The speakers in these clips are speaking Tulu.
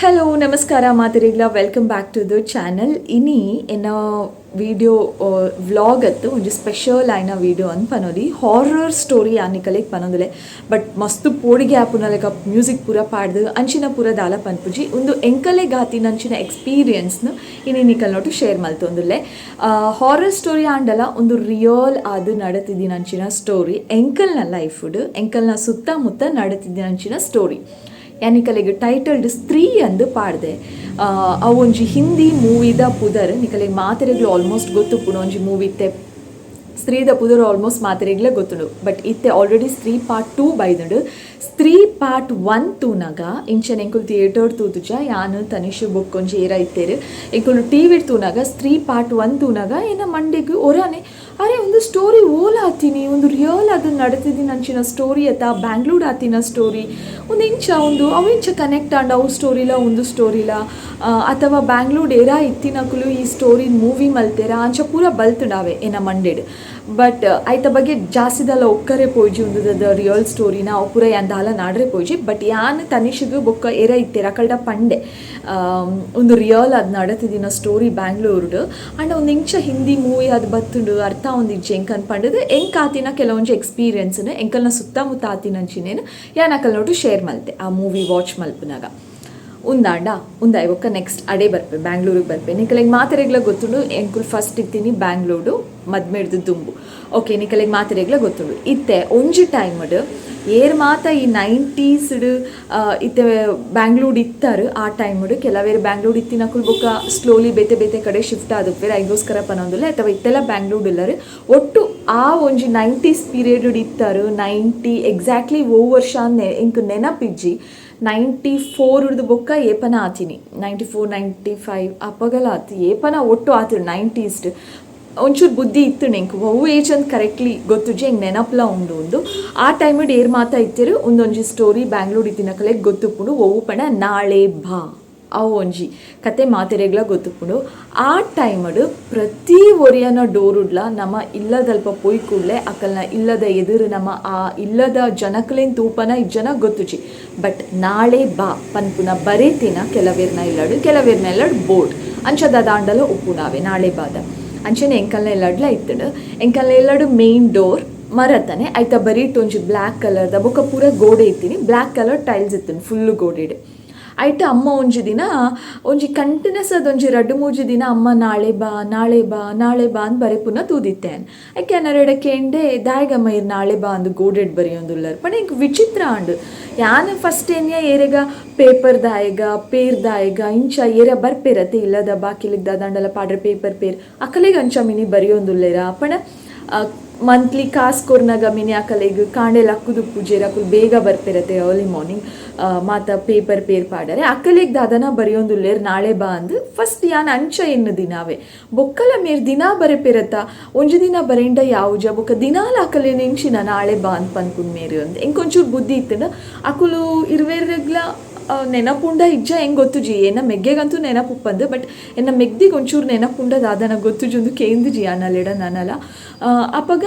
Hello ನಮಸ್ಕಾರ ಮಾತೆರೆಗ್ಲ, welcome back to the channel. ಇನಿ ಎನ್ನ ವಿಡಿಯೋ ವ್ಲಾಗ್ ಅತ್ತು, ಒಂಜಿ ಸ್ಪೆಷಲ್ ಆಯಿನ ವಿಡಿಯೋ ಅಂದ್ ಪನೊಲಿ. ಹಾರರ್ ಸ್ಟೋರಿ ಆನಿಕಲೆಗ್ ಪನೊಂದುಲೆ, ಬಟ್ ಮಸ್ತ್ ಪೋಡಿಗೆ ಆಪುನ ಲೆಕ ಮ್ಯೂಸಿಕ್ ಪೂರ ಪಾಡ್ದು ಅಂಚಿನ ಪೂರ ದಾಲ ಪನ್ಪುಜಿ. ಉಂದು ಎಂಕಲೆಗ್ ಆತಿನಂಚಿನ ಎಕ್ಸ್ಪೀರಿಯನ್ಸ್ನ್ ಇನಿ ನಿಕಲ್ನೊಟ್ಟು ಶೇರ್ ಮಲ್ತೊಂದುಲ್ಲೆ. ಹಾರರ್ ಸ್ಟೋರಿ ಆಂಡಲ ಉಂದು ರಿಯಲ್ ಆದ್ ನಡತಿದಿನಂಚಿನ ಸ್ಟೋರಿ, ಎಂಕಲ್ನ ಲೈಫ್ಡ್ ಎಂಕಲ್ನ ಸುತ್ತಮುತ್ತ ನಡತಿದಿನಂಚಿನ ಸ್ಟೋರಿ. ಯಾನ್ ನಿಕಲೆಗ್ ಟೈಟಲ್ಡ್ ಸ್ತ್ರೀ ಅಂದ್ ಪಾಡ್ದೆ. ಅವು ಒಂಜಿ ಹಿಂದಿ ಮೂವಿದ ಪುದರ್. ನಿಕಲೆಗ್ ಮಾತೆರೆಗ್ಲ ಆಲ್ಮೋಸ್ಟ್ ಗೊತ್ತುಪ್ಪುಂಡು. ಒಂಜಿ ಮೂವಿ ಇತ್ತೆ ಸ್ತ್ರೀದ ಪುದರ್ ಆಲ್ಮೋಸ್ಟ್ ಮಾತೆರೆಗ್ಲ ಗೊತ್ತುಂಡು. ಬಟ್ ಇತ್ತೆ ಆಲ್ರೆಡಿ ಸ್ತ್ರೀ ಪಾರ್ಟ್ 2 ಬೈದುಂಡು. ಸ್ತ್ರೀ ಪಾರ್ಟ್ 1 ತೂನಗ ಇಂಚನೆ ಎಂಕುಲು ಥಿಯೇಟರ್ ತೂತುಜ. ಯಾನ್, ತನಿಷ್ ಬೊಕ್ಕೊಂಜಿ ಏರ ಇತ್ತೆರ್. ಎಂಕುಲು ಟಿವಿಡ್ ತೂನಗ, ಸ್ತ್ರೀ ಪಾರ್ಟ್ 1 ತೂನಗ ಎನ್ನ ಮಂಡೆಗ್ ಒರಾನೆ, ಅರೆ, ಒಂದು ಸ್ಟೋರಿ ಓಲ ಆತೀನಿ, ಒಂದು ರಿಯಲ್ ಅದು ನಡತಿದಿನ ಅಂಚಿನ ಸ್ಟೋರಿ ಅತ್ತ, ಬ್ಯಾಂಗ್ಳೂರ್ ಆತಿನ ಸ್ಟೋರಿ ಒಂದು ಇಂಚ ಒಂದು ಅವು ಇಂಚ ಕನೆಕ್ಟ್ ಆಂಡ್ ಅವು ಸ್ಟೋರಿಲ ಒಂದು ಸ್ಟೋರಿಲ, ಅಥವಾ ಬ್ಯಾಂಗ್ಳೂರ್ ಏರಾ ಇತ್ತಿನಕುಲು ಈ ಸ್ಟೋರಿ ಮೂವಿ ಮಲ್ತೇರ ಅಂಚ ಪೂರ ಬಲ್ತುಂಡಾವೆ ಎನ್ನ ಮಂಡೆಡ್. ಬಟ್ ಐತ ಬಗ್ಗೆ ಜಾಸ್ತಿದಲ್ಲ ಒಕ್ಕರೆ ಪೋಯ್ಜಿ. ಒಂದು ರಿಯಲ್ ಸ್ಟೋರಿನ ಅವು ಪೂರ ಯಾನ್ ದಾಲ ನಾಡ್ರೆ ಪೋಯ್ಜಿ. ಬಟ್ ಯಾನ್ ತನಿಷಿಗ್ ಬೊಕ್ಕ ಏರ ಇತ್ತೆರ್ ಅಕಲ್ಡ ಪಂಡೆ, ಒಂದು ರಿಯಲ್ ಅದು ನಡತಿದಿನ ಸ್ಟೋರಿ ಬ್ಯಾಂಗ್ಳೂರ್ಡ್ ಅಂಡ್ ಒಂದು ಇಂಚ ಹಿಂದಿ ಮೂವಿ ಅದು ಬತ್ತುಂಡು, ಅರ್ಥ ಒಂದು ಇಜ್ಜೆ ಎಂಕ್ ಪಂಡದು. ಎಂಕ್ ಆತಿನ ಕೆಲವೊಂಜಿ ಎಕ್ಸ್ಪೀರಿಯನ್ಸ್ನ, ಎಂಕಲ್ನ ಸುತ್ತಮುತ್ತ ಆತಿನಂಚಿನೇನು ಯಾನ್ ಅಕಲ್ನೊಟ್ಟು ಶೇರ್ ಮಲ್ತೆ ಆ ಮೂವಿ ವಾಚ್ ಮಲ್ಪುನಾಗ. ಉಂದಾಂಡ ಉಂದಾಯ್ ಬೊಕ್ಕ ನೆಕ್ಸ್ಟ್ ಅಡೆ ಬರ್ಪೆ, ಬ್ಯಾಂಗ್ಳೂರಿಗೆ ಬರ್ಪೆ. ನಿಕಲೆಗ್ ಮಾತೆರೆಗ್ಲ ಗೊತ್ತುಂಡು, ಎಂಕುಲು ಫಸ್ಟ್ ಇತ್ತೀನಿ ಬ್ಯಾಂಗ್ಳೂರು ಮದ್ಮೆಡ್ದು ದುಂಬು. ಓಕೆ, ನಿಕಲೆಗ್ ಮಾತೆರೆಗ್ಲ ಗೊತ್ತುಂಡು. ಇತ್ತೆ ಒಂಜಿ ಟೈಮ್ಡ್ ಏರ್ ಮಾತ ಈ 90ಸ್ಡ್ ಇತ್ತೆ ಬ್ಯಾಂಗ್ಳೂರ್ ಇತ್ತಾರೆ ಆ ಟೈಮ್ಡ್, ಕೆಲವೇರು ಬ್ಯಾಂಗ್ಳೂರ್ ಇತ್ತಿನಕುಲು ಬೊಕ್ಕ ಸ್ಲೋಲಿ ಬೇತೆ ಬೇತೆ ಕಡೆ ಶಿಫ್ಟ್ ಆದುಪ್ಪೆರ್, ಐಗೋಸ್ಕರ ಪನೊಂದುಲ್ಲ. ಅಥವಾ ಇತ್ತೆಲ್ಲ ಬ್ಯಾಂಗ್ಳೂರ್ ಇಲ್ಲರು. ಒಟ್ಟು ಆ ಒಂಜಿ 90ಸ್ ಪೀರಿಯಡ್ ಇತ್ತಾರೆ. 90 ಎಕ್ಸಾಕ್ಟ್ಲಿ ಓ ವರ್ಷ ಎಂಕ್ ನೆನಪಿಜ್ಜಿ. 94 ಬೊಕ್ಕ ಏಪನ ಆತೀನಿ, 94, 95 ಅಪ್ಪಗಲ ಆತು, ಏಪನ ಒಟ್ಟು ಆತು. 90ಸ್ಡ್ ಒಂಚೂರು ಬುದ್ಧಿ ಇತ್ತು ಎಂಕ್. ಒವು ಏಜ್ ಅಂತ ಕರೆಕ್ಟ್ಲಿ ಗೊತ್ತುಜಿ, ಎಂಕ್ ನೆನಪ್ಲ ಉಂಡು. ಉಂದು ಆ ಟೈಮಿಡ್ ಏರ್ ಮಾತಾ ಇತ್ತೆರು, ಒಂದೊಂಜಿ ಸ್ಟೋರಿ ಬ್ಯಾಂಗ್ಳೂರ್ ಇತ್ತಿನಕಲೆಗ್ ಗೊತ್ತುಪ್ಪುಂಡು. ಒವು ಪಂಡ ನಾಳೆ ಬಾ. ಅವು ಒಂಜಿ ಕತೆ ಮಾತೆರೆಗ್ಲ ಗೊತ್ತುಪ್ಪುಂಡು. ಆ ಟೈಮಡ್ ಪ್ರತಿ ಒರಿಯನ ಡೋರುಡ್ಲ ನಮ್ಮ ಇಲ್ಲದಲ್ಪ ಪೋಯ್ ಕೂಡ್ಲೆ ಅಕಲ್ನ ಇಲ್ಲದ ಎದುರು ನಮ್ಮ ಆ ಇಲ್ಲದ ಜನಕ್ಲೇನ್ ತೂಪನ ಇಜ್ಜನ ಗೊತ್ತುಜಿ, ಬಟ್ ನಾಳೆ ಬಾ ಪನ್ಪುನ ಬರೇತಿನ ಕೆಲವೇರ್ನ ಇಲ್ಲಡು, ಕೆಲವೇರ್ನ ಇಲ್ಲಡ್ ಬೋರ್ಡ್ ಅಂಚದ ದಾಂಡಲ ಉಪ್ಪುನಾವೆ ನಾಳೆ ಬಾದ. ಅಂಚನೆ ಎಂಕಲ್ನ ಇಲ್ಲಡ್ಲ ಇತ್ತುಂಡು. ಎಂಕಲ್ನ ಇಲ್ಲಡು ಮೇನ್ ಡೋರ್ ಮರತನೆ, ಐತ ಬರೀಟ್ ಒಂಜಿ ಬ್ಲ್ಯಾಕ್ ಕಲರ್ದ ಬೊಕ್ಕ ಪೂರ ಗೋಡೆ ಇತ್ತೀನಿ, black colour tiles ಇತ್ತು ಫುಲ್ ಗೋಡೆಡ್. ಐಟ ಅಮ್ಮ ಒಂಜಿ ದಿನ ಒಂಜಿ ಕಂಟಿನ್ಯೂಸ್ ಅದೊಂಜಿ ರಡ್ಡು ಮೂಜಿ ದಿನ ಅಮ್ಮ ನಾಳೆ ಬಾ, ನಾಳೆ ಬಾ, ನಾಳೆ ಬಾ ಅಂದ್ ಬರೆಪುನ ತೂದಿತ್ತೆ. ಐಕೆ ಅನರೆಡ ಕೇಂಡೆ, ದಾಯಗಮ್ಮ ಇರ್ ನಾಳೆ ಬಾ ಅಂದು ಗೋಡೆಡ್ ಬರೆಯೊಂದುಲ್ಲರ್ ಪಂಡ ಎಂಕ್ ವಿಚಿತ್ರ ಆಂಡ್. ಯಾನ್ ಫಸ್ಟ್ ಏನ್ಯ ಏರೆಗ ಪೇಪರ್ ದಾಯಗ ಪೇರ್ ದಾಯಗ ಇಂಚ ಏರ ಬರ್ಪೇರತೆ ಇಲ್ಲದ ಬಾಕಿಲಿಗ್ ದಾದಂಡಲ ಪಾಡ್ರೆ ಪೇಪರ್ ಪೇರ್ ಅಕಲೆಗ್ ಅಂಚ ಮಿನಿ ಬರೆಯೊಂದುಲ್ಲೇರ ಪಂಡ, ಮಂತ್ಲಿ ಕಾಸ್ ಕೊರ್ನಗ ಮಿನಿ ಅಕಲೆಗ್ ಕಾಂಡೆ ಲಕ್ಕುದು ಪೂಜೆರ್ ಅಕುಲು ಬೇಗ ಬರ್ಪೇರತೆ ಅರ್ಲಿ ಮಾರ್ನಿಂಗ್, ಮಾತ ಪೇಪರ್ ಪೇರ್ ಪಾಡರೆ ಅಕಲೆಗ್ ದಾದನ ಬರೆಯೊಂದುಲ್ಲೇರ್ ನಾಳೆ ಬಾ ಅಂದ್ ಫಸ್ಟ್ ಯಾನ್ ಅಂಚ ಎನ್ನು ದಿನಾವೆ. ಬೊಕ್ಕಲ ಮೇರ್ ದಿನ ಬರೆಪೇರತ್ತ, ಒಂಜಿ ದಿನ ಬರೆಂಡ ಯಾವುಜ, ಬೊಕ್ಕ ದಿನಾಲ ಅಕಲೆ ನೆಂಚಿನ ನಾಳೆ ಬಾ ಅಂದ್ ಪನ್ಪುನ್ ಮೇರ್ ಅಂದ್. ಎಂಕ್ ಒಂಚೂರು ಬುದ್ಧಿ ಇತ್ತುಂಡ. ಅಕುಲು ಇರ್ವೆರ್ಗ್ಲ ನೆನಪುಂಡ ಇಜ್ಜ ಹೆಂಗೆ ಗೊತ್ತುಜಿ. ಎನ್ನ ಮೆಗ್ಗೆಗಂತೂ ನೆನಪುಪ್ಪಂದು, ಬಟ್ ಎನ್ನ ಮೆಗ್ದಿಗೆ ಒಂಚೂರು ನೆನಪುಂಡ ದಾದನ ಗೊತ್ತುಜಿ. ಒಂದು ಕೇಂದ್ಜಿ ಅನಲೆಡ ನನಲ. ಅಪಗ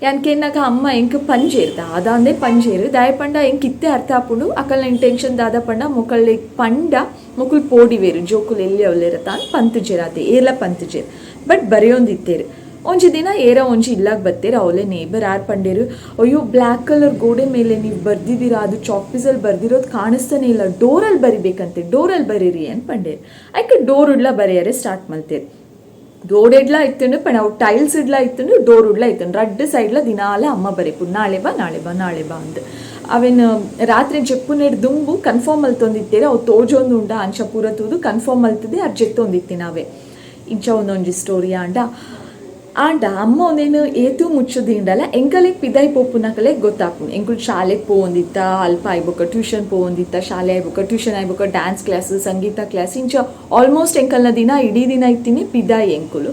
ಯಾನ್ ಕೇನ್ನಾಗ ಅಮ್ಮ ಎಂಕ್ ಪಂಜೇರ್, ದಾದ ಅಂದೇ ಪಂಜೇರು. ದಾಯ ಪಂಡ ಎಂಕ್ ಇತ್ತೆ ಅರ್ಥ ಆಪುಂಡು ಅಕಲ್ನ ಇಂಟೆನ್ಷನ್ ದಾದ ಪಂಡ, ಮೊಕಲ್ಲೆ ಪಂಡ ಮೊಕುಲು ಪೋಡಿವೇರು, ಜೋಕುಲು ಎಲ್ಲಿ ಅವಲೇರ ತಾನ್ ಪಂತುಜೇರ್, ಏರ್ಲ ಪಂತುಜೇರ್. ಬಟ್ ಬರೆಯೊಂದಿತ್ತೇರು. ಒಂಜಿ ದಿನ ಏರ ಒಂಜಿ ಇಲ್ಲಾಗ ಬತ್ತೇರು, ಅವಲೇ ನೇಬರ್. ಯಾರು ಪಂಡೇರು, ಅಯ್ಯೋ, ಬ್ಲ್ಯಾಕ್ ಕಲರ್ ಗೋಡೆ ಮೇಲೆ ನೀವು ಬರ್ದಿದ್ದೀರಾ, ಅದು ಚಾಕ್ ಪೀಸಲ್ಲಿ ಬರ್ದಿರೋದು ಕಾಣಿಸ್ತಾನೆ ಇಲ್ಲ, ಡೋರಲ್ಲಿ ಬರಿಬೇಕಂತೆ, ಡೋರಲ್ಲಿ ಬರೀರಿ ಅಂತ ಪಂಡೇರು. ಐಕೆ ಡೋರ್ ಉಡ್ಲ ಬರೆಯರೆ ಸ್ಟಾರ್ಟ್ ಮಲ್ತೇರು. ಗೋಡೆಡ್ಲ ಇತ್ತುಂಡು ಪಣ ಅವು ಟೈಲ್ಸ್ ಇಡ್ಲ ಇತ್ತುಂಡು, ಡೋರ್ ಉಡ್ಲ ಇತ್ತುಂಡು. ರಡ್ಡು ಸೈಡ್ಲ ದಿನಾಲ ಅಮ್ಮ ಬರೆಪುಂಡು, ನಾಳೆ ಬಾ, ನಾಳೆ ಬಾ, ನಾಳೆ ಬಾ ಅಂದ್. ಅವೇನು ರಾತ್ರಿ ಜೆಪ್ಪುನೆಡ್ ದುಂಬು ಕನ್ಫರ್ಮ್ ಮಲ್ತೊಂದಿತ್ತೇರು, ಅವು ತೋಜೊಂದು ಉಂಡ ಅಂಚ ಪೂರ ತೂದು ಕನ್ಫರ್ಮ್ ಮಲ್ತದೆ ಅರ್ ಜೆತ್ತೊಂದಿತ್ತಿ ನಾವೇ. ಇಂಚ ಒಂದೊಂಜಿ ಸ್ಟೋರಿ ಆಂಡ. ಆಂಡ ಅಮ್ಮ ಒಂದೇನು ಏತು ಮುಚ್ಚುದಿಂಡಲ ಎಂಕಲೆಗ್ ಪಿದಾಯಿ ಪೋಪುನಕಲೆಗ್ ಗೊತ್ತಾಪುಂಡು. ಎಂಕುಲು ಶಾಲೆಗ್ ಪೋವೊಂದಿತ್ತ, ಅಲ್ಪ ಆಯ್ಬೊಕ್ಕ ಟ್ಯೂಷನ್ ಪೋವೊಂದಿತ್ತ, ಶಾಲೆ ಆಯ್ಬೊಕ್ಕ ಟ್ಯೂಷನ್ ಆಯ್ಬೊಕ್ಕ ಡ್ಯಾನ್ಸ್ ಕ್ಲಾಸ್, ಸಂಗೀತ ಕ್ಲಾಸ್, ಇಂಚ ಆಲ್ಮೋಸ್ಟ್ ಎಂಕಲ್ನ ದಿನ ಇಡೀ ದಿನ ಇತ್ತೀನಿ ಪಿದಾಯಿ ಎಂಕುಲು.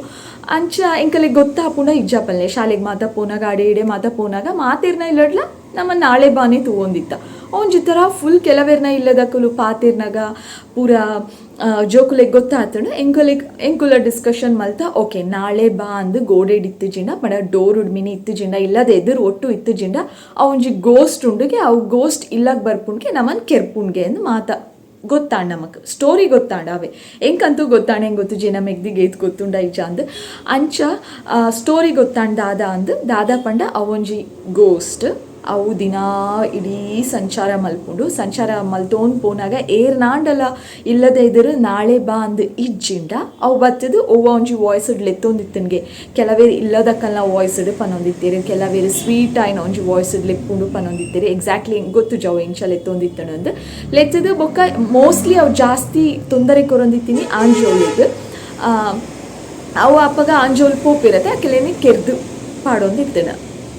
ಅಂಚ ಎಂಕಲೆಗ್ ಗೊತ್ತಾಪುಂಡ ಇಜ್ಜ ಪಲ್ಲೆ. ಶಾಲೆಗ್ ಮಾತ ಪೋನಾಗ, ಅಡೆ ಇಡೆ ಮಾತ ಪೋನಾಗ ಮಾತೇರ್ನ ಇಲ್ಲಡ್ಲ ನಮ್ಮ ನಾಳೆ ಬಾನೆ ತೂವೊಂದಿತ್ತ. ಒಂಜಿ ಥರ ಫುಲ್ ಕೆಲವೇರ್ನ ಇಲ್ಲದಕುಲು ಪಾತಿರ್ನಾಗ ಪೂರ ಜೋಕುಲೆಗ್ ಗೊತ್ತಾತುಂಡು. ಎಂಕುಲೆಗ್ ಎಂಕುಲ ಡಿಸ್ಕಷನ್ ಮಲ್ತ, ಓಕೆ, ನಾಳೆ ಬಾ ಅಂದ್ ಗೋಡೆಡ್ ಇತ್ತಿಜಿಂಡ ಪಂಡ ಡೋರ್ ಮಿನಿ ಇತ್ತಿಜಿಂಡ, ಇಲ್ಲದ ಎದುರು ಒಟ್ಟು ಇತ್ತಿಜಿಂಡ, ಆ ಒಂಜಿ ಗೋಸ್ಟ್ ಉಂಡುಗೆ, ಅವು ಗೋಸ್ಟ್ ಇಲ್ಲಗ್ ಬರ್ಪುಂಡ್ಗೆ ನಮನ್ ಕೆರ್ಪುಂಡ್ಗೆ ಅಂದ್ ಮಾತ. ಗೊತ್ತಾಂಡ್ ನಮಕ್ ಸ್ಟೋರಿ ಗೊತ್ತಾಂಡ್ ಅವೆ ಎಂಕಂತೂ ಗೊತ್ತಾಂಡ್ ಎಂಕ್ ಗೊತ್ತುಜಿ ನಮ್ಮ ಮೆಗ್ದಿಗ್ ಏತ್ ಗೊತ್ತುಂಡ ಇಜ್ಜ ಅಂದ್ ಅಂಚ ಸ್ಟೋರಿ ಗೊತ್ತಾಂಡ್ ದಾದ ಅಂದ್ ದಾದ ಪಂಡ ಅವೊಂಜಿ ಗೋಸ್ಟ್ ಅವು ದಿನಾ ಇಡೀ ಸಂಚಾರ ಮಲ್ಪುಂಡು ಸಂಚಾರ ಮಲ್ತೊಂದು ಪೋನಗ ಏರ್ನಾಂಡಲ ಇಲ್ಲದ ಎದುರು ನಾಳೆ ಬಾ ಅಂದ್ ಇಜ್ಜಿಂಡ ಅವು ಬತ್ತುದು ಒವ್ವ ಒಂಜಿ ವಾಯ್ಸ್ಡ್ ಲೆತ್ತೊಂದಿತ್ತನ್ಗೆ ಕೆಲವೇರ್ ಇಲ್ಲದಕಲ್ನ ವಾಯ್ಸ್ಡ್ ಪನೊಂದಿತ್ತೆರ್ ಕೆಲವೇರ್ ಸ್ವೀಟ್ ಆಯಿನ ಒಂಜಿ ವಾಯ್ಸ್ಡ್ ಲೆಪ್ಪುಂಡು ಪನೊಂದಿತ್ತೆರ್ ಎಕ್ಸಾಕ್ಟ್ಲಿ ಎಂಕ್ ಗೊತ್ತುಜಿ ಅವು ಎಂಚ ಲೆತ್ತೊಂದಿತ್ತುಂಡು ಅಂದ್ ಲೆತ್ತುದು ಬೊಕ್ಕ ಮೋಸ್ಟ್ಲಿ ಅವು ಜಾಸ್ತಿ ತೊಂದರೆ ಕೊರೊಂದಿತ್ತಿನಿ ಆಂಜೋಲೆಗ್ ಅವು ಅಪಗ ಆಂಜೋಲು ಪೋಪೆರತೆ ಅಕಲೆನ್ ಕೆರ್ದ್ ಪಾಡೊಂದಿತ್ತ್ಂಡ್.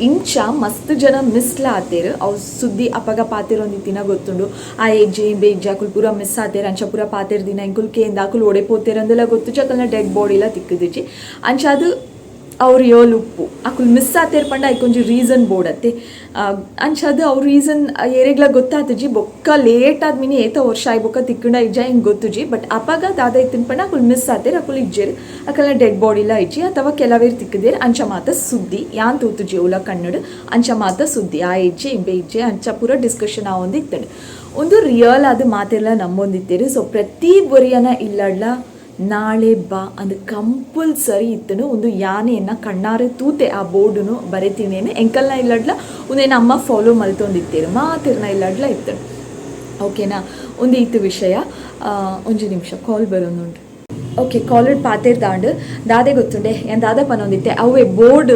ಇಂಚ ಮಸ್ತ್ ಜನ ಮಿಸ್ಲ ಆತೆರ್ ಅವು ಸುದ್ದಿ ಅಪಗ ಪಾತೆರೊಂದಿತ್ತಿನ ಗೊತ್ತುಂಡು ಆ ಎಜ್ಜೆ ಇಂಬೆ ಇಜ್ಜೆ ಅಕುಲು ಪೂರ ಮಿಸ್ ಆತೆರ್ ಅಂಚ ಪೂರ ಪಾತೆರ್ದಿನ ಎಂಕುಲು ಕೇಂದ ಅಕುಲು ಒಡೆ ಪೋತೆರಂದಲ ಗೊತ್ತುಜಿ ಅಕಲ್ನ ಡೆಡ್ ಬಾಡಿಲ ತಿಕ್ಕುದಿಜಿ ಅಂಚಾದ್ ಅವು ರಿಯಲ್ ಉಪ್ಪು ಅಕುಲು ಮಿಸ್ ಆತೆರ್ ಪಂಡ ಐಕೊಂಜಿ ರೀಸನ್ ಬೋಡತ್ತೆ ಅಂಚಾದ್ ಅವು ರೀಸನ್ ಏರೆಗ್ಲ ಗೊತ್ತಾತಿಜಿ ಬೊಕ್ಕ ಲೇಟ್ ಆದ್ ಮಿನಿ ಏತ ವರ್ಷ ಆಯಿ ಬೊಕ್ಕ ತಿಕ್ಕುಂಡ ಇಜ್ಜ ಎಂಕ್ ಗೊತ್ತುಜಿ ಬಟ್ ಅಪಗ ದಾದ ಇತ್ತ್ಂಡ್ ಪಂಡ ಅಕುಲು ಮಿಸ್ ಆತೆರ್ ಅಕುಲು ಇಜ್ಜೆರ್ ಅಕಲ್ನ ಡೆಡ್ ಬಾಡಿಲ ಇಜ್ಜಿ ಅಥವಾ ಕೆಲವೆರ್ ತಿಕ್ಕ್ದೆರ್ ಅಂಚ ಮಾತ ಸುದ್ದಿ ಯಾನ್ ತೂತುಜಿ ಒವ್ಲ ಕಣ್ಣುಡ್ ಅಂಚ ಮಾತ ಸುದ್ದಿ ಆಯೆ ಇಜ್ಜೆ ಇಂಬೆ ಇಜ್ಜೆ ಅಂಚ ಪೂರ ಡಿಸ್ಕಷನ್ ಆವೊಂದು ಇತ್ತ್ಂಡ್ ಉಂದು ರಿಯಲ್ ಆದ್ ಮಾತೆರ್ಲ ನಂಬೊಂದಿತ್ತೆರ್ ಸೊ ಪ್ರತಿ ಒರಿಯನ ಇಲ್ಲಡ್ಲ ನಾಳೆ ಬಾ ಅಂದ್ ಕಂಪಲ್ಸರಿ ಇತ್ತ್ಂಡ್ ಉಂದು ಯಾನ್ ಎನ್ನ ಕಣ್ಣಾರೆ ತೂತೆ ಆ ಬೋರ್ಡುನು ಬರೆತಿನೇನ್ ಎಂಕಲ್ನ ಇಲ್ಲಡ್ಲ ಉಂದೆನ್ ಅಮ್ಮ ಫಾಲೋ ಮಲ್ತೊಂದಿತ್ತೆರ್ ಮಾತೆರ್ನ ಇಲ್ಲಡ್ಲ ಇತ್ತ್ಂಡ್ ಓಕೆನಾ ಉಂದು ಇತ್ ವಿಷಯ ಒಂಜಿ ನಿಮಿಷ ಕಾಲ್ ಬರೊಂದುಂಡು. ಓಕೆ ಕಾಲರ್ಡ್ ಪಾತೆರ್ದಾಂಡ್ ದಾದೆ ಗೊತ್ತುಂಡೆ ಯಾನ್ ದಾದ ಪನೊಂದಿತ್ತೆ ಅವ್ವೆ ಬೋರ್ಡ್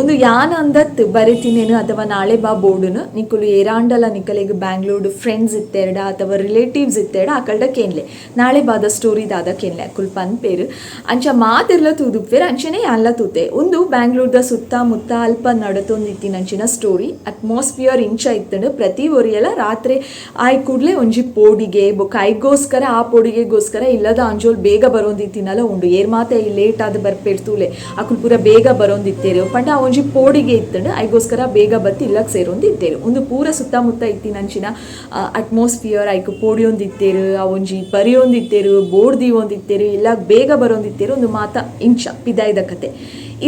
ಉಂದು ಯಾನ್ ಅಂದತ್ ಬರೆತಿನೇನ್ ಅಥವಾ ನಾಳೆ ಬಾ ಬೋರ್ಡುನು ನಿಕುಲು ಏರಾಂಡಲ ನಿಕಲೆಗ್ ಬ್ಯಾಂಗ್ಳೂರ್ಡ್ ಫ್ರೆಂಡ್ಸ್ ಇತ್ತೆರ್ಡ ಅಥವಾ ರಿಲೇಟಿವ್ಸ್ ಇತ್ತೆರ್ಡ ಅಕಲ್ಡ ಕೇನ್ಲೆ ನಾಳೆ ಬಾದ ಸ್ಟೋರಿ ದಾದ ಕೇನ್ಲೆ ಅಕುಲು ಪನ್ಪೆರ್ ಅಂಚ ಮಾತೆರ್ಲ ತೂದುಪ್ಪೆರ್ ಅಂಚನೆ ಯಾನ್ಲ ತೂತೆ ಉಂದು ಬ್ಯಾಂಗ್ಳೂರ್ದ ಸುತ್ತ ಮುತ್ತ ಅಲ್ಪ ನಡತೊಂದಿತ್ತಿನಂಚಿನ ಸ್ಟೋರಿ ಅಟ್ಮಾಸ್ಫಿಯರ್ ಇಂಚ ಇತ್ತ್ಂಡ್ ಪ್ರತಿ ಒರಿಯಲ ರಾತ್ರೆ ಆಯಿ ಕೂಡ್ಲೆ ಒಂಜಿ ಪೋಡಿಗೆ ಬೊಕ ಐಗೋಸ್ಕರ ಆ ಪೋಡಿಗೆಗೋಸ್ಕರ ಇಲ್ಲದ ಆಂಜೋಲ್ ಬೇಗ ಬರೊಂದಿತ್ತಿನಲ ಉಂಡು ಏರ್ ಮಾತ ಈ ಲೇಟ್ ಆದ್ ಬರ್ಪೆರ್ ತೂಲೆ ಅಕುಲು ಪೂರ ಬೇಗ ಬರೊಂದಿತ್ತೆರ್ ಪಂಡ ಆ ಒಂಜಿ ಪೋಡಿಗೆ ಇತ್ತ್ಂಡ್ ಐಗೋಸ್ಕರ ಬೇಗ ಬತ್ತ್ ಇಲ್ಲಗ್ ಸೇರೊಂದಿತ್ತೆರ್ ಉಂದು ಪೂರ ಸುತ್ತಮುತ್ತ ಇತ್ತಿನಂಚಿನ ಅಟ್ಮಾಸ್ಫಿಯರ್ ಐಕ್ ಪೋಡಿಯೊಂದಿತ್ತೆರ್ ಆ ಒಂಜಿ ಬರಿಯೊಂದಿತ್ತೆರ್ ಬೋರ್ಡ್ ದೀವೊಂದಿತ್ತೆರ್ ಇಲ್ಲಗ್ ಬೇಗ ಬರೊಂದಿತ್ತೆರ್ ಉಂದು ಮಾತ ಇಂಚ ಪಿದಾಯಿದ ಕತೆ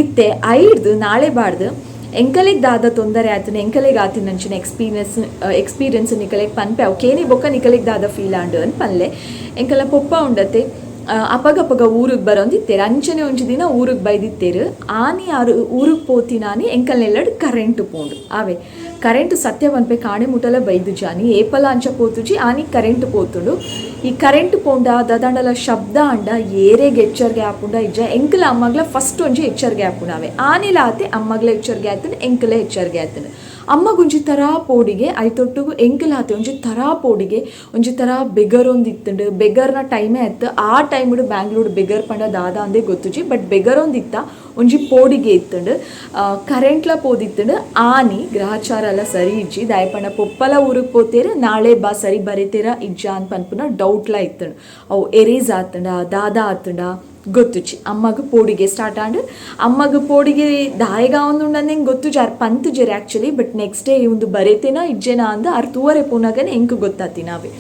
ಇತ್ತೆ ಐಡ್ದ್ ನಾಳೆ ಬಾಡ್ದ್ ಎಂಕಲೆಗ್ ದಾದ ತೊಂದರೆ ಆತ್ಂಡ್ ಎಂಕಲೆಗ್ ಆತಿನಂಚಿನ ಎಕ್ಸ್ಪೀರಿಯನ್ಸ್ ಎಕ್ಸ್ಪೀರಿಯನ್ಸ್ ನಿಕಲೆಗ್ ಪನ್ಪೆ ಅವು ಕೇನಿ ಬೊಕ್ಕ ನಿಕಲೆಗ್ ದಾದ ಫೀಲ್ ಆಂಡ್ ಅಂದ್ ಪನ್ಲೆ ಎಂಕಲ್ನ ಪೊಪ್ಪ ಉಂಡತೆ ಅಪಗಪಗ ಊರುಗ್ ಬರೊಂದಿತ್ತೆರ್ ಅಂಚನೆ ಒಂಜಿ ದಿನ ಊರುಗ್ ಬೈದಿತ್ತೆರ್ ಆನಿ ಆರ್ ಊರುಗ್ ಪೋತಿನಾನಿ ಎಂಕಲ್ನ ಇಲ್ಲಡ್ ಕರೆಂಟ್ ಪೋಂಡು ಆವೆ ಕರೆಂಟ್ ಸತ್ಯ ಪನ್ಪೆ ಕಾಣೆ ಮುಟಲ ಬೈದುಜಿ ಆನಿ ಏಪಲ ಅಂಚ ಪೋತುಜಿ ಆನಿ ಕರೆಂಟ್ ಪೋತುಂಡು ಈ ಕರೆಂಟ್ ಪೋಂಡ ದಾದಾಂಡಲ ಶಬ್ದ ಆಂಡ ಏರೆಗ್ ಎಚ್ಚರ್ಗೆ ಆಪುಂಡ ಇಜ್ಜ ಎಂಕಲ ಅಮ್ಮಗ್ಲ ಫಸ್ಟ್ ಒಂಜಿ ಎಚ್ಚರ್ಗೆ ಆಪುಂಡು ಆವೆ ಆನಿಲ ಆತೆ ಅಮ್ಮಗ್ಲ ಎಚ್ಚರ್ಗೆ ಆತ್ಂಡ್ ಎಂಕಲ ಎಚ್ಚರ್ಗೆ ಆತ್ಂಡ್ ಅಮ್ಮಗ್ ಒಂಜಿ ತರಾ ಪೋಡಿಗೆ ಐತೊಟ್ಟುಗು ಎಂಕಲ ಆತೆ ಒಂಜಿ ತರಾ ಪೋಡಿಗೆ ಒಂಜಿ ತರಾ ಬೆಗರೊಂದಿತ್ತ್ಂಡ್ ಬೆಗರ್ನ ಟೈಮೇ ಅತ್ತ್ ಆ ಟೈಮ್ಡ್ ಬ್ಯಾಂಗ್ಳೂರ್ಡ್ ಬೆಗರ್ ಪಂಡ ದಾದ ಅಂದೇ ಗೊತ್ತುಜಿ ಬಟ್ ಬೆಗರೊಂದಿತ್ತ ಒಂಜಿ ಪೋಡಿಗೆ ಇತ್ತ್ಂಡ್ ಕರೆಂಟ್ಲ ಪೋದಿತ್ತ್ಂಡ್ ಆನಿ ಗ್ರಹಚಾರಲ ಸರಿ ಇಜ್ಜಿ ದಾಯೆ ಪಂಡ ಪೊಪ್ಪಲ ಊರುಗ್ ಪೋತೆರ್ ನಾಳೆ ಬಾ ಸರಿ ಬರೆತೆರ ಇಜ್ಜಾ ಅಂದ್ ಪನ್ಪುನ ಡೌಟ್ಲ ಇತ್ತ್ಂಡ್ ಅವು ಎರೇಸ್ ಆತ್ಂಡ ದಾದ ಆತ್ಂಡ ಗೊತ್ತುಜಿ ಅಮ್ಮಗ್ ಪೋಡಿಗೆ ಸ್ಟಾರ್ಟ್ ಆಂಡ್ ಅಮ್ಮಗ್ ಪೋಡಿಗೆ ದಾಯೆಗ್ ಆವೊಂದುಂಡು ಎಂಕ್ ಗೊತ್ತುಜಿ ಆರ್ ಪಂತುಜೆರ್ ಆಕ್ಚುಲಿ ಬಟ್ ನೆಕ್ಸ್ಟ್ ಡೇ ಉಂದು ಬರೆತೆನಾ ಇಜ್ಜೆನಾ ಅಂದ್ ಆರ್ ತೂವರೆ ಪೋನಗನೆ ಎಂಕ್ ಗೊತ್ತಾತಿನ ಅವೆ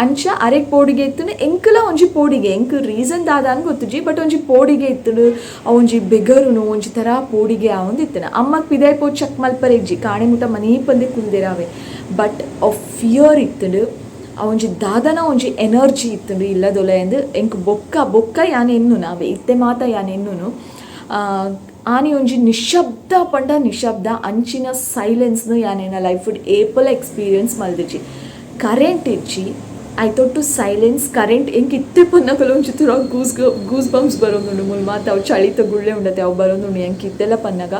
ಅಂಚ ಅರೆಗ್ ಪೋಡಿಗೆ ಇತ್ತ್ಂಡ್ ಎಂಕ್ಲ ಒಂಜಿ ಪೋಡಿಗೆ ಎಂಕ್ ರೀಸನ್ ದಾದ ಅಂದ್ ಗೊತ್ತುಜಿ ಬಟ್ ಒಂಜಿ ಪೋಡಿಗೆ ಇತ್ತ್ಂಡ್ ಅವೊಂಜಿ ಬೆಗರುನು ಒಂಜಿ ತರ ಪೋಡಿಗೆ ಆವೊಂದಿತ್ತ್ಂಡ್ ಅಮ್ಮಗ್ ಪಿದಾಯಿ ಪೋದು ಚೆಕ್ ಮಲ್ಪರೆ ಇಜ್ಜಿ ಕಾಣೆ ಮುಟ ಮನೀಪಂದೆ ಕುಲ್ದೆರ್ ಅವೆ ಬಟ್ ಅವು ಫಿಯರ್ ಇತ್ತ್ಂಡ್ ಅವೊಂಜಿ ದಾದನ ಒಂಜಿ ಎನರ್ಜಿ ಇತ್ತ್ಂಡ್ ಇಲ್ಲದೊಲಯಂದ್ ಎಂಕ್ ಬೊಕ್ಕ ಬೊಕ್ಕ ಯಾನ್ ಎನ್ನುನ ಅವೆ ಇತ್ತೆ ಮಾತ ಯಾನ್ ಎನ್ನುನು ಆನಿ ಒಂಜಿ ನಿಶಬ್ದ ಪಂಡ ನಿಶಬ್ದ ಅಂಚಿನ ಸೈಲೆನ್ಸ್ನ್ ಯಾನ್ ಎನ್ನ ಲೈಫ್ಡ್ ಏಪಲ ಎಕ್ಸ್ಪೀರಿಯನ್ಸ್ ಮಲ್ದಿಜಿ ಕರೆಂಟ್ ಇಜ್ಜಿ ಐತೊಟ್ಟು ಸೈಲೆನ್ಸ್ ಕರೆಂಟ್ ಎಂಕ್ ಇತ್ತೆ ಪನ್ನಗಲ ಒಂಜಿ ತರ ಗೂಸ್ ಗೂಸ್ ಬಂಪ್ಸ್ ಬರೊಂದುಂಡು ಮೂಲು ಮಾತ ಅವು ಚಳಿತ ಗುಳ್ಳೆ ಉಂಡತೆ ಅವು ಬರೊಂದುಂಡು ಎಂಕ್ ಇತ್ತೆಲ ಪನ್ನಗ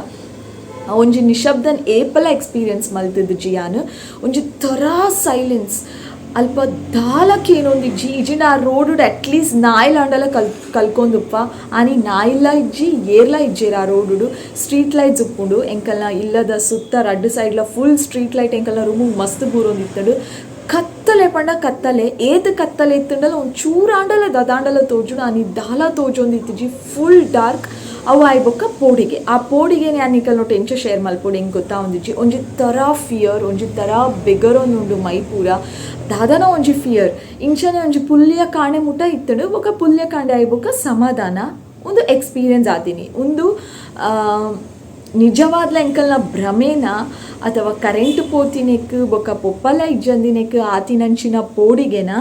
ಒಂಜಿ ನಿಶಬ್ದನ್ ಏಪಲ ಎಕ್ಸ್ಪೀರಿಯನ್ಸ್ ಮಲ್ತ್ದಿಜಿ ಯಾನ್ ಒಂಜಿ ತರ ಸೈಲೆನ್ಸ್ ಅಲ್ಪ ದಾಲ ಕೇನೊಂದಿಜ್ಜಿ ಇಜಿಂಡ ಆ ರೋಡುಡು ಅಟ್ಲೀಸ್ಟ್ ನಾಯಿಲಾಂಡಲ ಕಲ್ ಕಲ್ಕೊಂದುಪ್ಪ ಆನಿ ನಾಯಿಲ ಇಜ್ಜಿ ಏರ್ಲ ಇಜ್ಜೆರ್ ಆ ರೋಡುಡು ಸ್ಟ್ರೀಟ್ ಲೈಟ್ಸ್ ಉಪ್ಪುಂಡು ಎಂಕಲ್ನ ಇಲ್ಲದ ಸುತ್ತ ರಡ್ಡ್ ಸೈಡ್ಲ ಫುಲ್ ಸ್ಟ್ರೀಟ್ ಲೈಟ್ ಎಂಕಲ್ನ ರೂಮುಗು ಮಸ್ತ್ ಬೂರೊಂದಿತ್ತುಂಡು ಕತ್ತಲೆ ಪಂಡ ಕತ್ತಲೆ ಏತ್ ಕತ್ತಲೆ ಇತ್ತುಂಡಲ ಒಂಚೂರಾಂಡಲ ದಾದಾಂಡಲ ತೋಜುಂಡು ಆನಿ ದಾಲ ತೋಜೊಂದಿತ್ತಿಜಿ ಫುಲ್ ಡಾರ್ಕ್ ಅವು ಆಯಿ ಬೊಕ್ಕ ಪೋಡಿಗೆ ಆ ಪೋಡಿಗೆನ್ ಯಾನ್ ನಿಕಲ್ನೊಟ್ಟು ಎಂಚ ಶೇರ್ ಮಲ್ಪೊಡು ಎಂಕ್ ಗೊತ್ತಾವೊಂದಿಜ್ಜಿ ಒಂಜಿ ತರ ಫಿಯರ್ ಒಂಜಿ ತರ ಬೆಗರೊಂದುಂಡು ಮೈ ಪೂರ ದಾದನ ಒಂಜಿ ಫಿಯರ್ ಇಂಚನೆ ಒಂಜಿ ಪುಲ್ಯ ಕಾಂಡೆ ಮುಟ ಇತ್ತ್ಂಡ್ ಬೊಕ ಪುಲ್ಯ ಕಾಂಡೆ ಆಯಿ ಬೊಕ್ಕ ಸಮಾಧಾನ ಉಂದು ಎಕ್ಸ್ಪೀರಿಯನ್ಸ್ ಆತಿನಿ ಉಂದು. ನಿಜವಾದ್ಲ ಎಂಕಲ್ನ ಭ್ರಮೇನ ಅಥವಾ ಕರೆಂಟ್ ಪೋತಿನೆಕ್ ಬೊಕ ಪೊಪ್ಪಲ ಇಜ್ಜಂದಿನೆಕ್ ಆತಿನಂಚಿನ ಪೋಡಿಗೆನ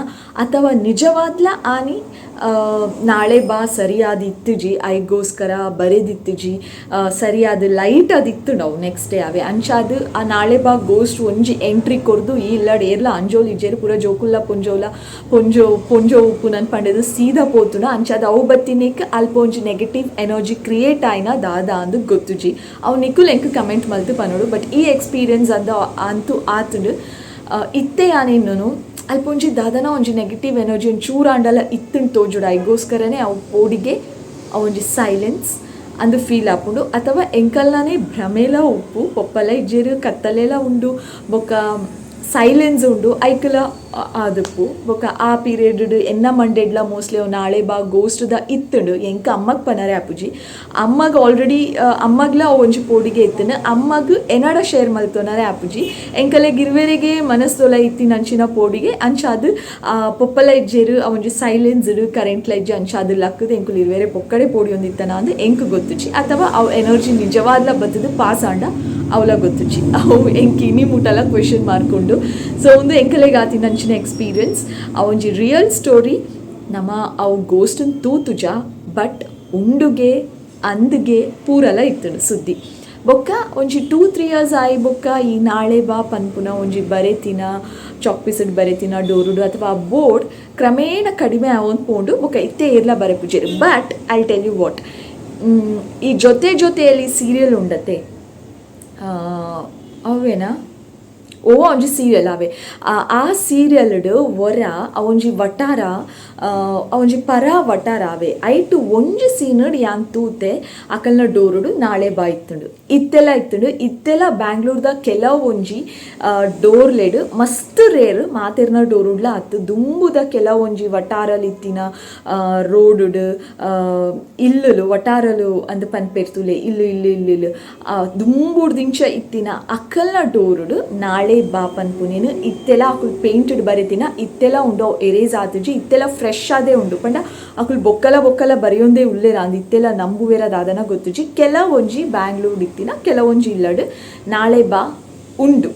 ಅಥವಾ ನಿಜವಾದ್ಲ ಆನಿ ನಾಳೆ ಬಾ ಸರಿಯಾದ್ ಇತ್ತಿಜಿ ಐಗೋಸ್ಕರ ಬರೆದಿತ್ತಿಜಿ, ಸರಿಯಾದ ಲೈಟ್ ಅದು ಇತ್ತುಂಡು ಅವು ನೆಕ್ಸ್ಟ್ ಡೇ ಅವೆ. ಅಂಚಾದ್ ಆ ನಾಳೆ ಬಾ ಗೋಸ್ಟ್ ಒಂಜಿ ಎಂಟ್ರಿ ಕೊರ್ದು ಈ ಇಲ್ಲಡ್ ಏರ್ಲ ಅಂಜೋಲು ಇಜ್ಜೆರ್, ಪೂರ ಜೋಕುಲ್ಲ ಪೊಂಜೋಲ ಪೊಂಜೋ ಪೊಂಜೋ ಉಪ್ಪುನನ್ ಪಂಡೆದ್ ಸೀದಾ ಪೋತುಂಡು. ಅಂಚಾದ್ ಅವು ಬತ್ತಿನೆಕ್ ಅಲ್ಪ ಒಂಜಿ ನೆಗೆಟಿವ್ ಎನರ್ಜಿ ಕ್ರಿಯೇಟ್ ಆಯಿನ ದಾದ ಅಂದ್ ಗೊತ್ತುಜಿ. ಅವು ನಿಕುಲು ಎಂಕ್ ಕಮೆಂಟ್ ಮಲ್ತ್ ಪನೊಡು. ಬಟ್ ಈ ಎಕ್ಸ್ಪೀರಿಯನ್ಸ್ ಅಂದ್ ಅಂತೂ ಆತ್ಂಡ್. ಇತ್ತೆ ಯಾನ್ ಎನ್ನುನು ಅಲ್ಪ ಒಂಜಿ ದಾದನ ಒಂಜಿ ನೆಗೆಟಿವ್ ಎನರ್ಜಿ ಒಂಜಿ ಚೂರಾಂಡಲ ಇತ್ತ್ಂಡ್ ತೋಜುಡು, ಐಗೋಸ್ಕರನೇ ಅವು ಪೋಡಿಗೆ ಅವೊಂಜಿ ಸೈಲೆನ್ಸ್ ಅಂದ್ ಫೀಲ್ ಆಪುಂಡು. ಅಥವಾ ಎಂಕಲ್ನನೇ ಭ್ರಮೆಲ ಉಪ್ಪು, ಪೊಪ್ಪಲ ಇಜ್ಜೆರ್, ಕತ್ತಲೆಲ ಉಂಡು ಬೊಕ ಸೈಲೆನ್ಸ್ ಉಂಡು, ಐಕುಲ ಆದುಪ್ಪು. ಬೊಕ ಆ ಪೀರಿಯಡ್ ಡ್ ಎನ್ನ ಮಂಡೆಡ್ಲ ಮೋಸ್ಟ್ಲಿ ಅವು ನಾಳೆ ಬಾ ಗೋಸ್ಟ್ ದ ಇತ್ತ್ಂಡ್. ಎಂಕ್ ಅಮ್ಮಗ್ ಪನರೆ ಆಪುಜಿ, ಅಮ್ಮಗ್ ಆಲ್ರೆಡಿ ಅಮ್ಮಗ್ಲ ಅವು ಒಂಜಿ ಪೋಡಿಗೆ ಇತ್ತ್ಂಡ್, ಅಮ್ಮಗ್ ಎನಡ ಶೇರ್ ಮಲ್ತೊನರೆ ಆಪುಜಿ. ಎಂಕಲೆಗ್ ಇರ್ವೆರೆಗೆ ಮನಸ್ದೊಲ ಇತ್ತಿನಂಚಿನ ಪೋಡಿಗೆ. ಅಂಚಾದ್ ಪೊಪ್ಪಲ ಇಜ್ಜೆರ್, ಅವೊಂಜಿ ಸೈಲೆನ್ಸ್ ಡ್ ಕರೆಂಟ್ಲ ಇಜ್ಜಿ, ಅಂಚಾದ್ ಲಕ್ಕ್ದ್ ಎಂಕುಲು ಇರ್ವೆರೆ ಪೊಕ್ಕಡೆ ಪೋಡಿಯೊಂದಿತ್ತನ ಅಂದ್ ಎಂಕ್ ಗೊತ್ತುಜಿ. ಅಥವಾ ಅವು ಎನರ್ಜಿ ನಿಜವಾದ್ಲ ಬತ್ತ್ದ್ ಪಾಸ್ ಆಂಡ ಅವಲ ಗೊತ್ತುಜಿ. ಅವು ಎಂಕ್ ಇನಿ ಮುಟಲ ಕ್ವೆಶನ್ ಮಾರ್ಕ್ ಉಂಡು. ಸೊ ಉಂದು ಎಂಕಲೆಗ್ ಆತಿನಂಚಿನ ಎಕ್ಸ್ಪೀರಿಯನ್ಸ್, ಅವೊಂಜಿ ರಿಯಲ್ ಸ್ಟೋರಿ. ನಮ ಅವು ಗೋಸ್ಟ್ನ್ ತೂತುಜ, ಬಟ್ ಉಂಡುಗೆ ಅಂದ್ಗೆ ಪೂರಲ ಇತ್ತುಂಡು ಸುದ್ದಿ. ಬೊಕ್ಕ ಒಂಜಿ ಟೂ ತ್ರೀ ಇಯರ್ಸ್ ಆಯಿ ಬೊಕ್ಕ ಈ ನಾಳೆ ಬಾ ಪನ್ಪುನ ಒಂಜಿ ಬರೆತಿನ ಚಾಕ್ ಪೀಸ್ಡ್ ಬರೆತಿನ ಡೋರುಡು ಅಥವಾ ಬೋರ್ಡ್ ಕ್ರಮೇಣ ಕಡಿಮೆ ಆವೊಂದು ಪೋಂಡು. ಬೊಕ್ಕ ಇತ್ತೆ ಏರ್ಲ ಬರೆಪುಜೆರ್. But I tell you what, ಈ ಜೊತೆ ಜೊತೆಯಲ್ಲಿ ಸೀರಿಯಲ್ ಉಂಡತೆ, ಅವೇನಾ ಓ ಒಂಜಿ ಸೀರಿಯಲ್ ಅವೆ, ಆ ಸೀರಿಯಲ್ಡ್ ಒರ ಅವೊಂಜಿ ವಟಾರ ಅವೊಂಜಿ ಪರ ವಟಾರ ಅವೆ, ಐಟ್ ಒಂಜಿ ಸೀನ್ಡ್ ಯಾನ್ ತೂತೆ ಅಕಲ್ನ ಡೋರುಡು ನಾಳೆ ಬಾ ಇತ್ತುಂಡು, ಇತ್ತೆಲ ಇತ್ತುಂಡು. ಇತ್ತೆಲ ಬ್ಯಾಂಗ್ಳೂರ್ದ ಕೆಲವೊಂಜಿ ಡೋರ್ಲೆಡ್ ಮಸ್ತ್ ರೇರ್, ಮಾತೆರ್ನ ಡೋರುಡ್ಲ ಅತ್ತ್, ದುಂಬುದ ಕೆಲವೊಂಜಿ ವಟಾರಲ್ ಇತ್ತಿನ ರೋಡುಡು ಇಲ್ಲುಲು ವಟಾರಲು ಅಂದ್ ಪನ್ಪೆರ್ ತೂಲೆ, ಇಲ್ಲು ಇಲ್ಲು ಇಲ್ಲು ಇಲ್ಲು ದುಂಬುಡ್ದಿಂಚ ಇತ್ತಿನ ಅಕಲ್ನ ಡೋರುಡು ನಾಳೆ ಬಾ ಪನ್ಪುನೆನ್ ಇತ್ತೆಲ ಅಕುಲು ಪೇಂಟೆಡ್ ಬರೆತಿನ ಇತ್ತೆಲ ಉಂಡು. ಅವು ಎರೇಸ್ ಆತಿಜಿ, ಇತ್ತೆಲ ಫ್ರೆಶ್ ಆದೇ ಉಂಡು. ಪಂಡ ಅಕುಲು ಬೊಕ್ಕಲ ಬೊಕ್ಕಲ ಬರೆಯೊಂದೇ ಉಲ್ಲೆರ್ ಅಂದ್ ಇತ್ತೆಲ ನಂಬುವೆರ ದಾದನ ಗೊತ್ತುಜಿ. ಕೆಲವೊಂಜಿ ಬ್ಯಾಂಗ್ಳೂರ್ಡ್ ಇತ್ತಿನ ಕೆಲವೊಂಜಿ ಇಲ್ಲಡ್ ನಾಳೆ ಬಾ ಉಂಡು.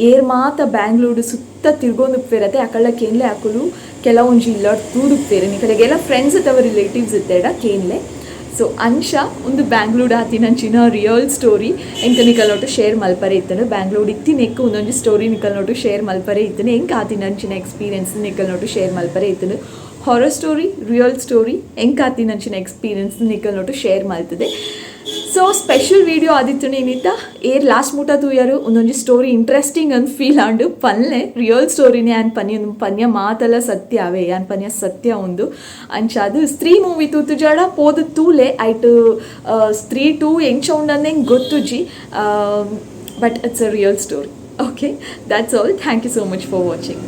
ಏರ್ ಮಾತ ಬ್ಯಾಂಗ್ಳೂರ್ಡ್ ಸುತ್ತ ತಿರ್ಗೊಂದುಪ್ಪುವೆರತೆ ಅಕಲ್ನ ಕೇನ್ಲೆ, ಅಕುಲು ಕೆಲವೊಂಜಿ ಇಲ್ಲಡ್ ತೂದುಪ್ಪುವೆರ್. ನಿಕಲೆಗೆಲ ಫ್ರೆಂಡ್ಸ್ ಅಥವಾ ರಿಲೇಟಿವ್ಸ್ ಇತ್ತೆರ್ಡ ಕೇನ್ಲೆ. ಸೊ ಅಂಚ ಉಂದು ಬ್ಯಾಂಗ್ಳೂರ್ಡ್ ಆತಿನಂಚಿನ ರಿಯಲ್ ಸ್ಟೋರಿ ಎಂಕ್ ನಿಕಲ್ನೊಟ್ಟು ಶೇರ್ ಮಲ್ಪರೆ ಇತ್ತುಂಡು. ಬ್ಯಾಂಗ್ಳೂರ್ಡ್ ಇತ್ತಿನೆಕ್ಕ್ ಉಂದೊಂಜಿ ಸ್ಟೋರಿ ನಿಕಲ್ನೊಟ್ಟು ಶೇರ್ ಮಲ್ಪರೆ ಇತ್ತುಂಡು. ಎಂಕ್ ಆತಿನಂಚಿನ ಎಕ್ಸ್ಪೀರಿಯನ್ಸ್ ನಿಕಲ್ನೊಟ್ಟು ಶೇರ್ ಮಲ್ಪರೆ ಇತ್ತುಂಡು. ಹಾರರ್ ಸ್ಟೋರಿ, ರಿಯಲ್ ಸ್ಟೋರಿ, ಎಂಕ್ ಆತಿನಂಚಿನ ಎಕ್ಸ್ಪೀರಿಯನ್ಸ್ ನಿಕಲ್ನೊಟ್ಟು ಶೇರ್ ಮಲ್ತುದೆ. ಸೊ ಸ್ಪೆಷಲ್ ವೀಡಿಯೋ ಆದಿತ್ತುಂಡು ಇನಿತ. ಏರ್ ಲಾಸ್ಟ್ ಮುಟ ತೂಯರು ಉಂದೊಂಜಿ ಸ್ಟೋರಿ ಇಂಟ್ರೆಸ್ಟಿಂಗ್ ಅಂದ್ ಫೀಲ್ ಆಂಡ್ ಪನ್ಲೆ. ರಿಯಲ್ ಸ್ಟೋರಿನೇ ಯಾನ್ ಪನ್ಯ, ಪನ್ಯ ಮಾತಲ ಸತ್ಯ ಅವೇ, ಯಾನ್ ಪನ್ಯ ಸತ್ಯ ಉಂದು. ಅಂಚಾದ್ ಸ್ತ್ರೀ ಮೂವಿ ತೂತುಜಡ ಪೋದು ತೂಲೆ. ಐಟ್ ಸ್ತ್ರೀ ಟೂ ಎಂಚ ಉಂಡಂದ್ ಎಂಕ್ ಗೊತ್ತುಜಿ, but it's a real story. Okay, that's all. Thank you so much for watching.